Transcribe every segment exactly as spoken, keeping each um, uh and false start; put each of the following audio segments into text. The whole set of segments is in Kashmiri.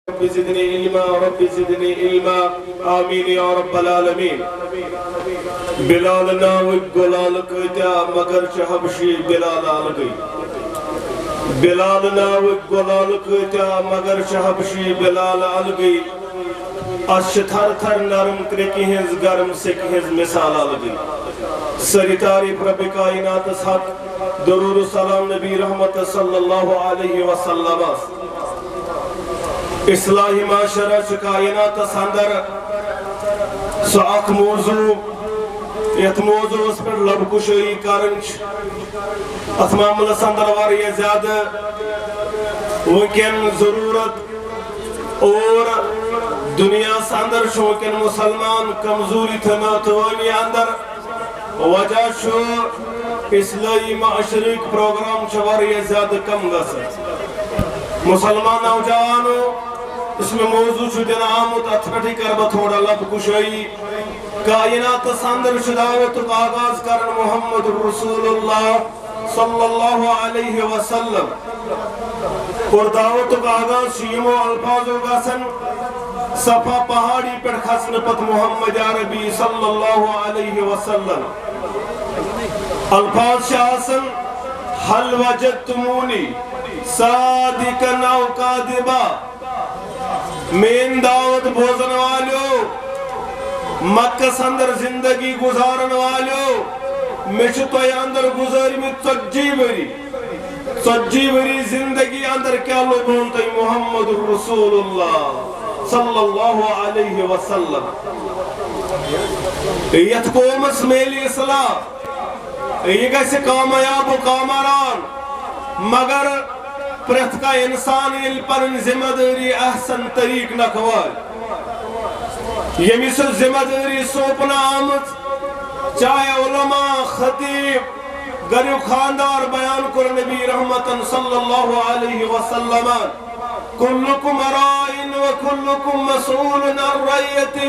رب زدنی علما، رب زدنی علما، آمین یا رب العالمین۔ بلال ناوٕکۍ گُلال کۭتیاہ، مگر چھِ حبشی بلال الگٕے۔ بلال ناوٕکۍ گُلال کۭتیاہ، مگر چھِ حبشی بلال الگٕے۔ اَس چھِ تھر تھر نرم کرٛیٚکہِ ہٕنٛز، گرم سیٚکہِ ہٕنٛز مثال الگٕے۔ سٲری تعریٖف رب کائناتس حق، درود و سلام نبی رحمت صلی اللہ علیہ وسلمس۔ اصلاح معاشرہ چھُ کائناتس اندر سُہ اکھ موضوع، یتھ موضوعس پٮ۪ٹھ لب کشٲیی کرٕنۍ چھِ۔ اتھ معاملس اندر واریاہ زیادٕ وٕنکٮ۪ن ضروٗرت، اور دُنیاہس اندر چھُ وٕنکٮ۪ن مسلمان کمزوری تہٕ ناتوٲنی اندر۔ وجہ چھُ اصلاحی معاشرٕکۍ پروگرام چھِ واریاہ زیادٕ کم گژھان۔ مسلمان نوجوانو، یُس مےٚ موضوع چھُ دِنہٕ آمُت، اتھ پٮ۪ٹھٕے کرٕ بہٕ تھوڑا لب کشٲیی۔ کائناتس اندر چھُ دعوتُک آغاز کران محمد رسول اللہ صلی اللہ علیہ وسلم۔ اور دعوتُک آغاز چھُ یِمو الفاظو گژھان، صفا پہاڑی پٮ۪ٹھ کھسنہٕ پتہٕ محمد عربی صلی اللہ علیہ وسلم۔ الفاظ چھِ آسان، "هل وجدتمونی صادقا او کاذبا؟" میٲنۍ دعوت بوزن والیو، مکس اندر زندگی گزارن والیو، مےٚ چھِ تۄہہِ اندر گزٲرمٕتۍ ژتجی ؤری۔ ژتجی ؤری زندگی اندر کیٛاہ لوٚبوُن تۄہہِ محمد رسول اللہ صلی اللہ علیہ وسلم؟ یتھ قومس میلہِ اصلاح، یہِ گژھِ کامیاب و کامران، مگر پرٛٮ۪تھ کانٛہہ انسان ییٚلہِ پنٕنۍ ذمہ دٲری احسن طریقہٕ نکھوالہِ، ییٚمِس سۄ ذمہ دٲری سونپنہٕ آمٕژ، چاہے علماء، خطیب، گریُک خاندار بیان کوٚر نبی رحمتن صلی اللہ علیہ وسلمن، "کلکم راعٍ و کلکم مسئول عن رعیتہ"۔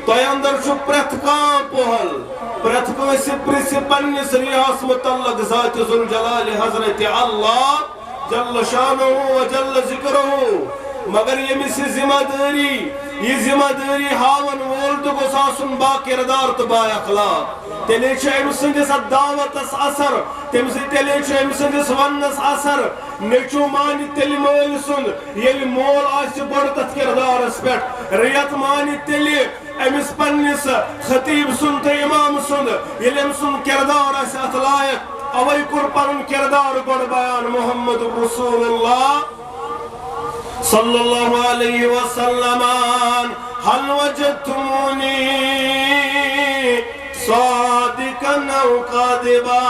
تۄہہِ اندر چھُ پرٛٮ۪تھ کانٛہہ پۄہل، پرٛٮ۪تھ کٲنٛسہِ پرٛژھِ پننِس رعیس متعلق ذات ذوالجلال حضرت اللہ جل شانہ و جل ذکرہ۔ مگر ییٚمِس یہِ ذمہ دٲری، یہِ ذمہ دٲری ہاون وول تہِ گوٚژھ آسُن با کردار تہٕ با اخلاق۔ تیٚلے چھُ أمۍ سٕنٛدِس اتھ دعوتس اثر، تٔمۍ سٕنٛدِ، تیٚلے چھُ أمۍ سٕنٛدِس وننس اثر۔ نیٚچو مانہِ تیٚلہِ مٲلۍ سُنٛد، ییٚلہِ مول آسہِ بوٚڑ تتھ کردارس پٮ۪ٹھ۔ رعیت مانہِ تیٚلہِ أمِس پننِس خطیب سُنٛد تہٕ امام سُنٛد، ییٚلہِ أمۍ سُنٛد کردار آسہِ اتھ لایق۔ اوے کوٚر پنُن کردار گۄڈٕ بیان محمد رسول اللہ صلی اللہ علیہ وسلم، "هل وجدتمونی صادقا او کاذبا؟"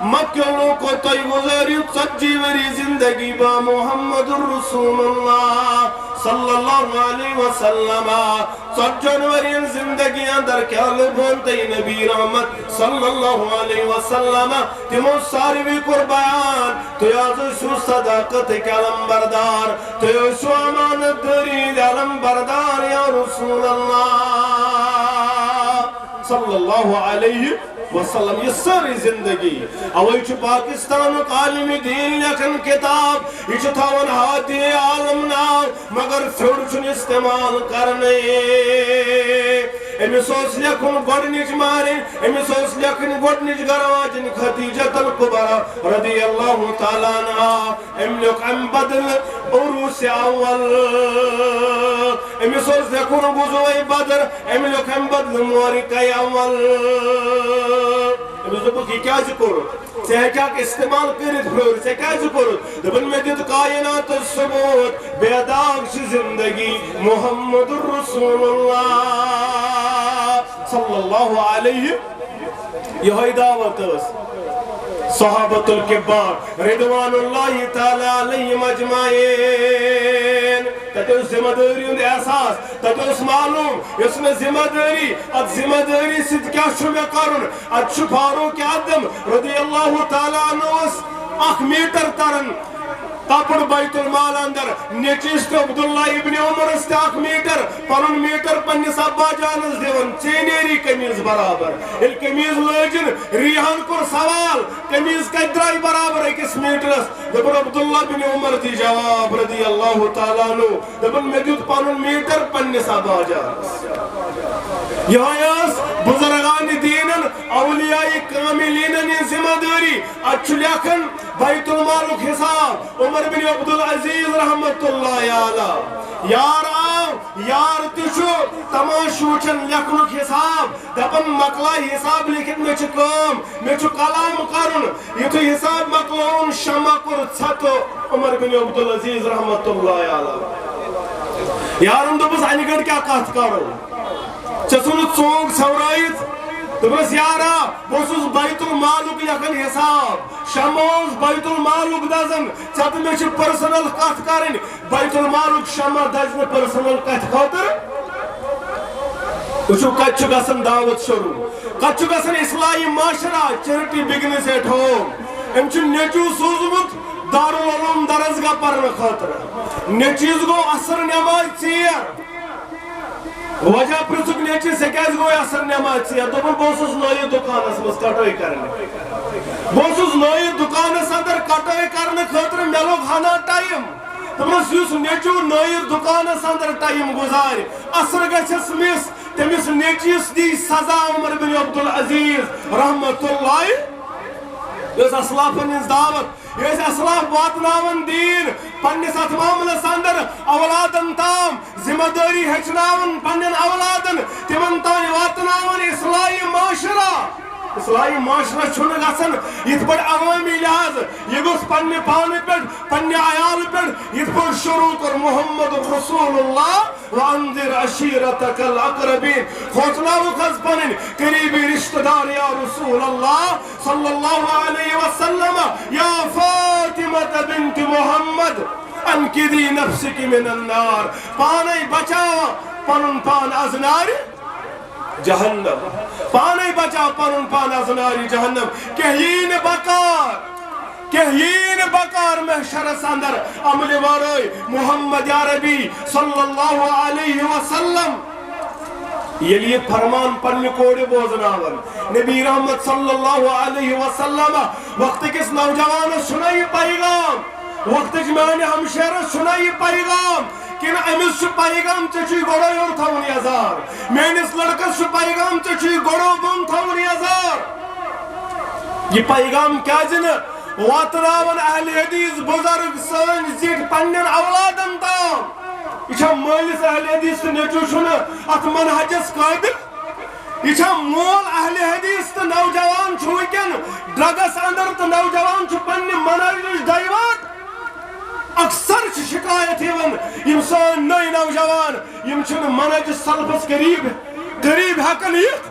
مکیو لوکو، تۄہہِ گُزٲرِو ژتجی ؤری زندگی با محمد رسول اللہ صلی اللہ علیہ وسلم۔ ژتجن ؤرین زندگی اندر کیٛاہ لوٚبوُن تۄہہِ نبی رحمت صلی اللہ علیہ وسلم؟ تِمو ساروی کوٚر بیان، تُہۍ حظ ٲسِو صداقتٕکۍ علم بردار، تُہۍ ٲسِو امانت دٲری ہٕنٛدۍ علم بردار یا رسول اللہ صلی اللہ علیہ وسلم۔ یہِ سٲرٕے زندگی، اوے چھُ پاکستانُک عالمِ دین لیکھان کتاب، یہِ چھُ تھاوان ہادی عالم ناو، مگر پھیوٚر چھُنہٕ استعمال کرنٕے۔ أمِس اوس لیکھُن گۄڈٕنِچ مارٕنۍ، أمِس اوس لیکھٕنۍ گۄڈٕنِچ گرٕ واجِنۍ خدیجہ الکبریٰ رضی اللہ تعالیٰ عنہا۔ أمۍ لیوٚکھ اَمہِ بدلہٕ عروس اول۔ أمِس اوس لیکھُن غزوہ بدر، أمۍ لیوٚکھ اَمہِ بدلہٕ معرکہ اول۔ أمِس دوٚپُکھ، "یہِ کیٛازِ کوٚرُتھ؟ ژےٚ ہیٚکہِ ہاکھ استعمال کٔرِتھ پھیوٚر، ژےٚ کیٛازِ کوٚرُتھ؟" دوٚپُن، "مےٚ دیُت کائناتس ثبوت، بے داغ چھِ زندگی محمد رسول اللہ صلی اللہ علیہ۔" یِہوٚے دعوت ٲس۔ صحابۃ الکبار رضوان اللہ تعالیٰ علیہم اجمعین۔ تَتہِ اوس ذمہ دٲری ہُنٛد احساس، تَتہِ اوس معلوم، یۄس مےٚ ذمہ دٲری، اَتھ ذمہ دٲری سۭتۍ کیٛاہ چھُ مےٚ کَرُن۔ اَتہِ چھُ فاروق اعظم رضی اللہ تعالیٰ عنہ اوس اکھ میٖٹر تَران۔ کپُر بیت المال اندر، نیٚچوِس تہِ عبداللہ ابن عمرس تہِ اکھ میٹر، پنُن میٹر پننِس ابا جانس دِوان، ژے نیری قمیٖض برابر۔ ییٚلہِ قمیٖض لٲجِن، ریحن کوٚر سوال، قمیٖض کتہِ درٛایہِ برابر أکِس میٹرس؟ دوٚپُن، عبداللہ بن عمر دی جواب رضی اللہ تعالیٰ عنہ، دوٚپُن، مےٚ دیُت پنُن میٹر پننِس ابا جانس۔ یِہوٚے ٲس بزرگان دینن، اولیاء کاملینن یہِ ذمہ دٲری۔ اتھ چھُ لیکھان بیت المالُک حساب، عمر بن عبدالعزیز رحمت اللہ علیہ۔ یار آو، یار تہِ چھُ، تماش وٕچھان لیکھنُک حساب، دپان، مۄکلاو حساب لیکھِتھ، مےٚ چھِ کٲم، مےٚ چھُ کلام کرُن۔ یُتھُے حساب مۄکلووُن، شمع کوٚر ژھٮ۪تہٕ عمر بن عبدالعزیز رحمت اللہ علیہ۔ یارن دوٚپُس، انہِ گٔٹۍ کیٛاہ کتھ کرو؟ ژےٚ ژھُنُتھ ژونگ ژھٮ۪ورٲیِتھ؟ دوٚپنس، یارا، بہٕ اوسُس بیت المالُک لیکھان حساب، شمع اوس بیت المالُک دزان، ژےٚ تہٕ مےٚ چھِ پرسنل کتھ کرٕنۍ۔ بیت المالُک شمع دزِ نہٕ پرسنل کتھِ خٲطرٕ۔ وٕچھِو، کتہِ چھُ گژھان دعوت شروع، کتہِ چھُ گژھان اصلاحی معاشرہ، charity begins at home۔ أمۍ چھُ نیٚچوٗ سوٗزمُت دارالعلوم درسگاہ پرنہٕ خٲطرٕ۔ نیٚچوِس گوٚو عصر نٮ۪مازِ ژیر۔ وجہ پرٛژھُکھ نیٚچوِس، ژےٚ کیٛازِ گوٚوُے عصر نٮ۪مازِ ژیر؟ دوٚپُن، بہٕ اوسُس نٲیِد دُکانس منٛز کٹٲے کرنہِ۔ بہٕ اوسُس نٲیِد دُکانس اندر کٹٲے کرنہٕ خٲطرٕ، مےٚ لوٚگ ہنا ٹایم۔ دوٚپمس، یُس نیٚچوٗ نٲیِد دُکانس اندر ٹایم گُزارِ، عصر گژھٮ۪س مِس، تٔمِس نیٚچوِس دی سزا عمر بن عبدالعزیز رحمت اللہ۔ یہِ ٲس اسلافن ہٕنٛز دعوت۔ یہِ ٲسۍ اسلاف واتناوان دیٖن پننِس اتھ معاملس اندر اولادن تام، ذمہ دٲری ہیٚچھناوان پننٮ۪ن اولادن، تِمن تام واتناوان اصلاحی معاشرہ۔ اصلاحی معاشرہ چھُنہٕ گژھان یِتھ پٲٹھۍ عوٲمی لحاظ، یہِ گوٚژھ پننہِ پانہٕ پٮ۪ٹھ، پننہِ عیالہٕ پٮ۪ٹھ، یِتھ پٲٹھۍ شروع کوٚر محمد رسول اللہ، وانذر عشیرتک الاقربین۔ کھوژناوُکھ حظ پنٕنۍ قریبی رشتہٕ دار یا رسول اللہ صلی اللہ علیہ وسلم، یا فاطمہ بنت محمد، انقذی نفسک من النار۔ پانے بچاو پنُن پان از نارِ جہنم۔ پانے بچاو پنُن پان از نارِ جہنم۔ کینٛہہ یی نہٕ بکار، کینٛہہ یی نہٕ بکار محشرس اندر عملہِ ورٲے محمد عربی صلی اللہ علیہ وسلم۔ ییٚلہِ یہِ فرمان پننہِ کورِ بوزناوان، نبی رحمت صلی اللہ علیہ وسلم، وقتہٕ کِس نوجوانس چھُنہ یہِ پیغام، وقتٕچ میانہِ ہمشیرس چھُنہ یہِ پیغام، کِنہٕ أمِس چھُ پیغام، ژےٚ چھُے گۄڈَے یور تھاوُن یزار، میٲنِس لڑکس چھُ پیغام، ژےٚ چھُے گۄڈو بۄن تھاوُن یزار؟ یہِ پیغام کیازِ نہٕ واتناوان اہل حدیث بزرگ سٲنۍ زِٹھۍ پننٮ۪ن اولادن تام؟ یہِ چھا مٲلِس اہل حدیث تہٕ نیٚچوٗ چھُنہٕ اتھ منہجس قٲبل؟ یہِ چھا مول اہل حدیث تہٕ نوجوان چھُ وٕنکٮ۪ن ڈرگس اندر تہٕ نوجوان چھُ پننہِ منہج نِش divert؟ اکثر چھِ شکایت یِوان، یِم سٲنۍ نٔوۍ نوجوان، یِم چھِنہٕ منہج سلفس قریب، قریب ہٮ۪کان یِتھ۔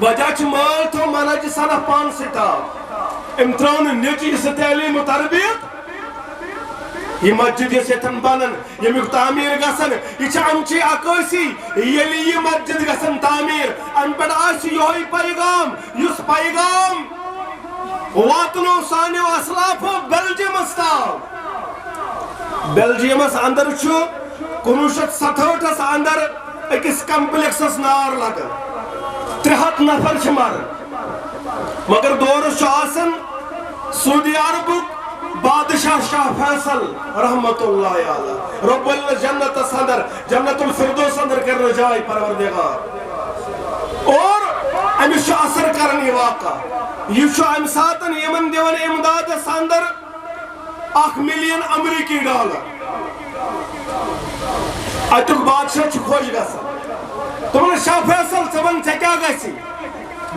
وجہ چھُ مٲلۍ تھوٚو منہج سلف پانسٕے تام۔ أمۍ ترٲو نہٕ نیٚچوِ سُہ تعلیٖم و تربیت۔ یہِ مسجد یۄس ییٚتٮ۪ن بنان، ییٚمیُک تعمیٖر گژھان، یہِ چھِ اَمچی عکٲسی۔ ییٚلہِ یہِ مسجد گژھان تعمیٖر، اَمہِ پٮ۪ٹھ آسہِ یِہوٚے پیغام، یُس پیغام واتنو سانیو اسلافو بیلجیمس تام۔ بیلجیمس اندر چھُ کُنوُہ شیٚتھ ستہٲٹھس اندر أکِس کمپلیکسس نار لگان، ترٛےٚ ہتھ نفر چھِ مران۔ مگر دورس چھُ آسان سعودی عربُک بادشاہ شاہ فیصل رحمت اللہ علیہ، رب الجنتس اندر، جنت الفردوس اندر کرنہٕ جاے پروردگار۔ اور أمِس چھُ اثر کران یہِ واقعہ۔ یہِ چھُ امہِ ساتن یِمن دِوان امدادس اندر اکھ ملین امریکی ڈالر۔ اتیُک بادشاہ چھُ خۄش گژھان۔ دوٚپنس، شاہ فیصل، ژٕ وَن، ژےٚ کیٛاہ گژھِ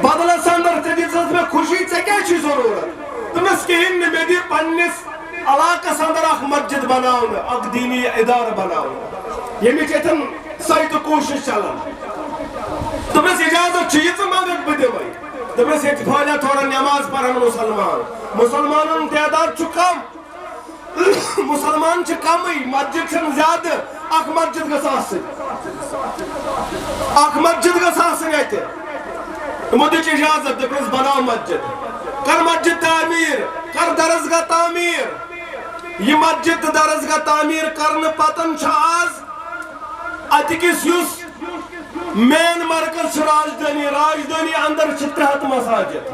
بدلس اندر؟ ژےٚ دِژٕتھ مےٚ خوشی، ژےٚ کیٛاہ چھُے ضروٗرت؟ دوٚپنس، کِہیٖنۍ نہٕ، مےٚ دِ پننِس علاقس اندر اکھ مسجد بناونہٕ، اکھ دینی ادارٕ بناونہٕ، ییٚمِچ ییٚتٮ۪ن سعی تہٕ کوٗشش چلان۔ دوٚپنس، اجازت چھُ، یہِ ژٕ منگکھ، بہٕ دِمے۔ دوٚپنس، ییٚتہِ پھٲلیا تھوڑا نماز پرن مسلمان؟ مسلمانن ہُنٛد تعداد چھُ کم۔ مسلمان چھِ کمٕے، مسجد چھَنہٕ زیادٕ، اکھ مسجد گٔژھ آسٕنۍ۔ اکھ مسجد گٔژھ آسٕنۍ اَتہِ۔ یِمو دیُت اجازت، دوٚپنَس، بناو مسجد، کر مسجد تعمیٖر، کر درسگاہ تعمیٖر۔ یہِ مسجد تہٕ درسگاہ تعمیٖر کرنہٕ پتن چھُ آز اتہِ کِس یُس مین مرکز چھُ راجدھانی، راجدھانی اندر چھِ ترٛےٚ ہتھ مساجد۔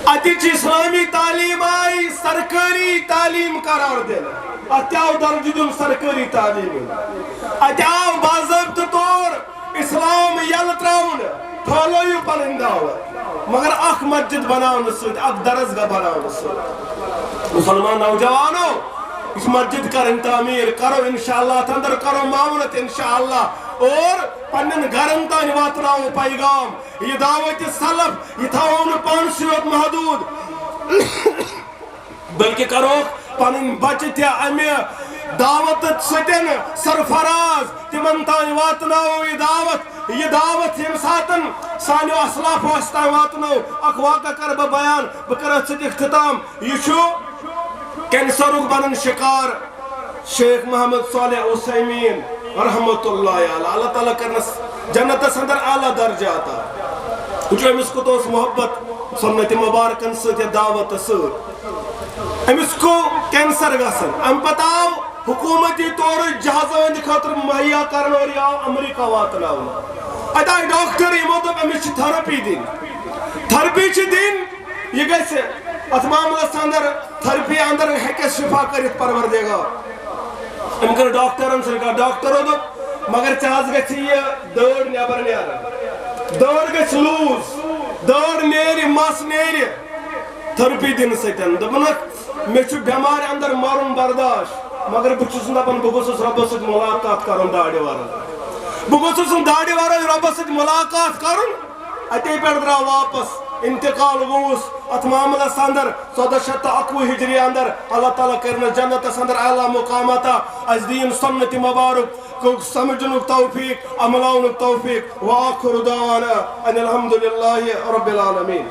اتہِ چھِ اسلامی تعلیٖم آیہِ سرکٲری تعلیٖم قرار دِنہٕ۔ اتھ تہِ آو درجہٕ دیُن سرکٲری تعلیٖم۔ اتہِ آو باضٲبطہٕ طور اسلام یلہٕ تراونہٕ، پھٲلٲیِو پنٕنۍ دعوت، مگر اکھ مسجد بناونہٕ سۭتۍ، اکھ درسگاہ بناونہٕ سۭتۍ۔ مسلمان نوجوانو، یہِ مسجد کرٕنۍ تعمیٖر، کرو انشاءاللہ، اتھ اندر کرو معاونت انشاءاللہ، اور پننٮ۪ن گرن تام واتناوو پیغام، یہِ دعوت سلف، یہِ تھاوو نہٕ پانسٕے یوت محدود۔ بلکہ کروکھ پنٕنۍ بچہِ تہِ امہِ دعوت سۭتۍ سرفراز، تِمن تام واتناوو یہِ دعوت۔ یہِ دعوت ییٚمہِ ساتن سانیو اسلافو اسہِ تام واتنٲو، اکھ واقعہ کرٕ بہٕ بیان، بہٕ کرٕ اتھ سۭتۍ اختتام۔ یہِ چھُ کینسرُک بنان شکار شیخ محمد صالح عثیمین رحمت اللہ علیہ۔ اللہ تعالیٰ کرنس جنتس اندر اعلیٰ درجہ عطا۔ وٕچھو، أمِس کوٗتاہ اوس محبت سنت مبارکن سۭتۍ، یتھ دعوتس سۭتۍ۔ أمِس گوٚو کینسر گژھان۔ امہِ پتہٕ آو حکومتی طور جہازن ہٕنٛدِ خٲطرٕ مہیا کرنہٕ، اور یہِ آو امریکہ واتناونہٕ۔ اتہِ آیہِ ڈاکٹر، یِمو دوٚپ، أمِس چھِ تھراپی دِنۍ، تھراپی چھِ دِنۍ، یہِ گژھِ اتھ معاملس اندر، تھراپی اندر ہیٚکہِ شفا کٔرِتھ پروردگار۔ أمۍ کٔر ڈاکٹرن سۭتۍ کتھ، ڈاکٹرو دوٚپ، مگر ژےٚ حظ گژھِ یہِ دٲر نٮ۪بر نیرٕنۍ، دٲر گژھِ لوٗز، دٲر نیرِ، مس نیرِ، تھرپی دِنہٕ سۭتۍ۔ دوٚپُن، مےٚ چھُ بٮ۪مارِ اندر مرُن برداش، مگر بہٕ چھُس نہٕ دپان بہٕ گوٚژھُس رۄبس سۭتۍ ملاقات کرُن داڑِ ورٲے۔ بہٕ گوٚژھُس نہٕ داڑِ ورٲے رۄبس سۭتۍ ملاقات کرُن۔ اتے پٮ۪ٹھ درٛاو واپس، انتقال گوٚوُس اتھ معاملس اندر، ژۄدہ شیٚتھ تہٕ اکوُہ ہجری اندر۔ اللہ تعالیٰ کرنس جنتس اندر اعلیٰ مقام عطا۔ اسہِ دِیِن سنت مبارک کو سمجھنُک توفیق، عملاونُک توفیق۔ وآخر دعوانا ان الحمد للہ رب العالمین۔